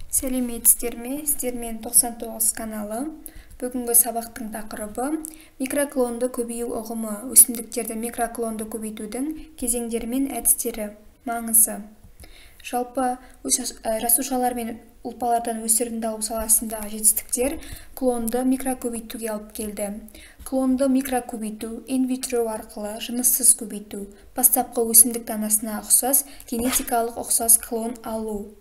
Сәлеметсіздер ме? Сіздермен 99 каналы. Бүгінгі сабақтың тақырыбы микроклонды көбею ұғымы, өсімдіктерді микроклонды көбейтудің кезеңдері мен әдістері, маңызы. Жалпы жасушалар мен ұлпалардан өсірінді алу саласындағы жетістіктер клонды микрокөбейтуге алып келді. Клонды микрокөбейту инвитро арқылы жыныссыз көбейту, бастапқы өсімдік данасына ұқсас генетикалық ұқсас клон алу.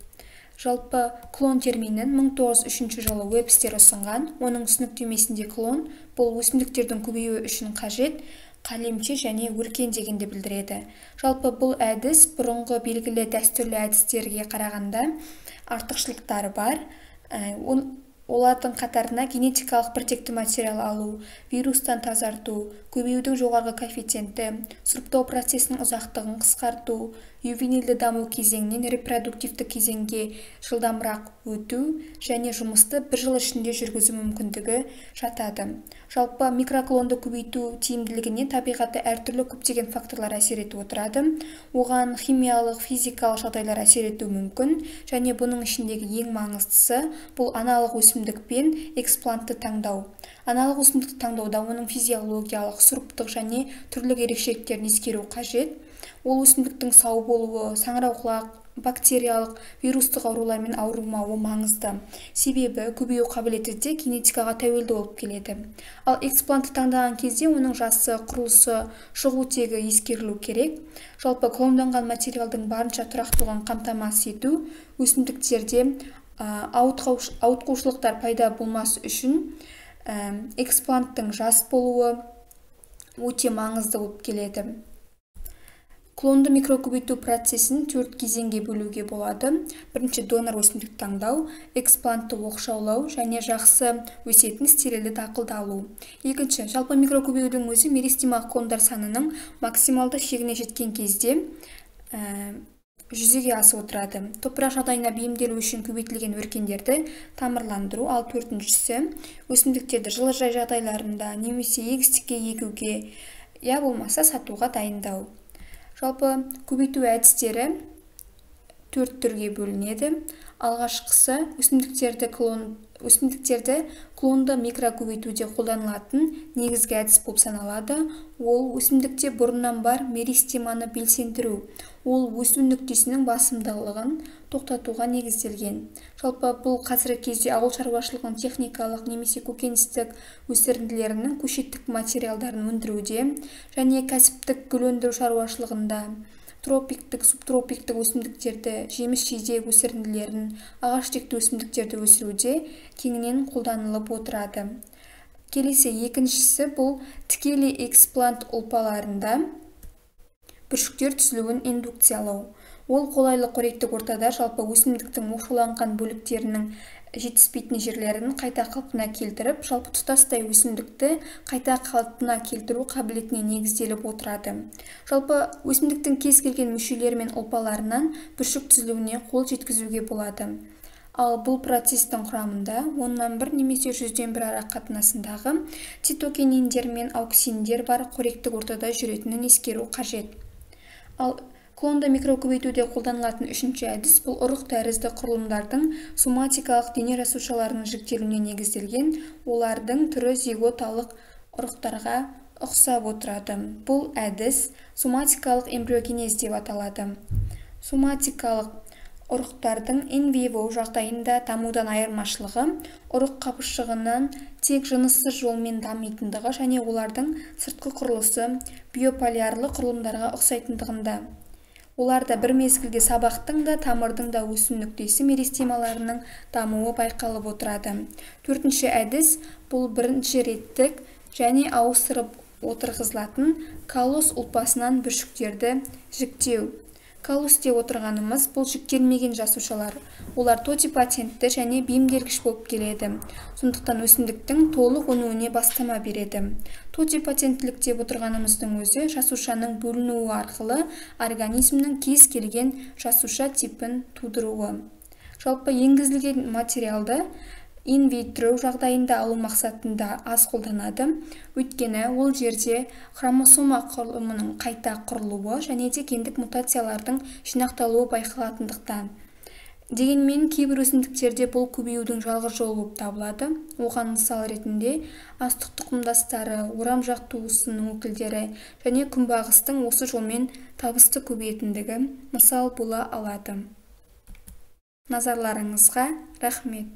Жалпы клон терминін 1903 жылы Уэбстер ұсынған. Оның түсініктемесінде клон бұл өсімдіктердің көбеюі үшін қажет қалемше және өркен дегенді білдіреді. Жалпы бұл әдіс бұрынғы белгілі дәстүрлі әдістерге қарағанда артықшылықтары бар. Олардың қатарына генетикалық біртекті материал алу, вирустан тазарту, көбеюдің жоғарғы коэффициенті, сұрыптау процесінің ұзақтығын қысқарту, ювенилді даму кезеңінен репродуктивті кезеңге жылдамырақ өту және жұмысты бір жыл ішінде жүргізу мүмкіндігі жатады. Жалпы микроклонды көбейту тиімділігіне табиғатта әртүрлі көптеген факторлар әсер етіп отырады. Оған химиялық, физикалық жағдайлар әсер етуі мүмкін және бұның ішіндегі ең маңыздысы бұл аналық өсімдік пен эксплантты таңдау. Аналық өсімдікті таңдауда оның физиологиялық, сұрыптық және түрлік ерекшеліктерін ескеру қажет. Ол өсімдіктің сау болуы, саңырауқұлақ, бактериялық, вирустық аурулармен ауырмауы маңызды. Себебі көбею қабілеті де генетикаға тәуелді болып келеді. Ал эксплантты таңдаған кезде оның жасы, құрылысы, шығу тегі ескерілу керек. Жалпы клонданған материалдың барынша тұрақтылығын қамтамасыз ету, өсімдіктерде ауытқушылықтар пайда болмас үшін экспланттың жас болуы өте маңызды болып келеді. Клонды микрокөбейту процесін 4 кезеңге бөлуге болады. Бірінші донор өсімдік таңдау, эксплантты оқшаулау және жақсы өсетін стерилді дақылды алу. Екінші, жалпы микрокөбеюдің өзі меристемалық клондар санының максималды шегіне жеткен кезде жүзеге асып отырады. Топырақ жағдайына бейімделу үшін көбейтілген өркендерді тамырландыру. Ал төртіншісі, өсімдіктерді жылыжай жағдайларында немесе егістікке егуге, я болмаса сатуға дайындау. Жалпы көбейту әдістері 4 түрге бөлінеді. Алғашқысы өсімдіктерді клонды микрокөбейтуде қолданылатын негізгі әдіс болып саналады. Ол өсімдікте бұрыннан бар меристеманы белсендіру. Ол өсу нүктесінің басымдылығын тоқтатуға негізделген. Жалпы бұл қазіргі кезде ауыл шаруашылығының техникалық немесе көкөністік өсірінділерінің көшеттік материалдарын өндіруде және кәсіптік гүл өндіру шаруашылығында тропиктік, субтропиктік өсімдіктерді, жеміс-жидек өсірінділерін, ағаш текті өсімдіктерді өсіруде кеңінен қолданылып отырады. Келесі екіншісі бұл тікелей эксплант ұлпаларында бүршіктер түзілуін индукциялау. Ол қолайлы қоректік ортада жалпы өсімдіктің оқшауланған бөліктерінің жетіспейтін жерлерін қайта қалпына келтіріп, жалпы тұтастай өсімдікті қайта қалпына келтіру қабілетіне негізделіп отырады. Жалпы өсімдіктің кез келген мүшелері мен ұлпаларынан бүршік түзілуіне қол жеткізуге болады. Ал бұл процестің құрамында 1/10 немесе 1/100 ара қатынасындағы цитокининдер мен ауксиндер бар қоректік ортада жүретінін ескеру қажет. Ал клонды микрокөбейтуде қолданылатын үшінші әдіс бұл ұрық тәрізді құрылымдардың соматикалық дене жасушаларының жіктелуіне негізделген, олардың түрі зиготалық ұрықтарға ұқсап отырады. Бұл әдіс соматикалық эмбриогенез деп аталады. Соматикалық ұрықтардың in vivo жағдайында дамудан айырмашылығы ұрық қабыршығынан тек жыныссыз жолмен дамитындығы және олардың сыртқы құрылысы биополярлы құрылымдарға ұқсайтындығында. Оларда бір мезгілде сабақтың да, тамырдың да өсу нүктесі меристемаларының дамуы байқалып отырады. Төртінші әдіс бұл бірінші реттік және ауыстырып отырғызылатын каллус ұлпасынан бүршіктерді жіктеу. Каллус деп отырғанымыз бұл жіктелмеген жасушалар. Олар тотипатентті және бейімделгіш болып келеді. Сондықтан өсімдіктің толық өнуіне бастама береді. Тотипатенттілік деп отырғанымыздың өзі жасушаның бөлінуі арқылы организмнің кез келген жасуша типін тудыруы. Жалпы енгізілген материалды инвитро жағдайында алу мақсатында аз қолданады. Өйткені ол жерде хромосома құрылымының қайта құрылуы және де гендік мутациялардың жинақталуы байқалатындықтан. Дегенмен кейбір өсімдіктерде бұл көбеюдің жалғыз жолы болып табылады. Оған мысал ретінде астық тұқымдастары, орамжақ туысының өкілдері және күнбағыстың осы жолмен табысты көбейетіндігі мысал бола алады. Назарларыңызға рахмет.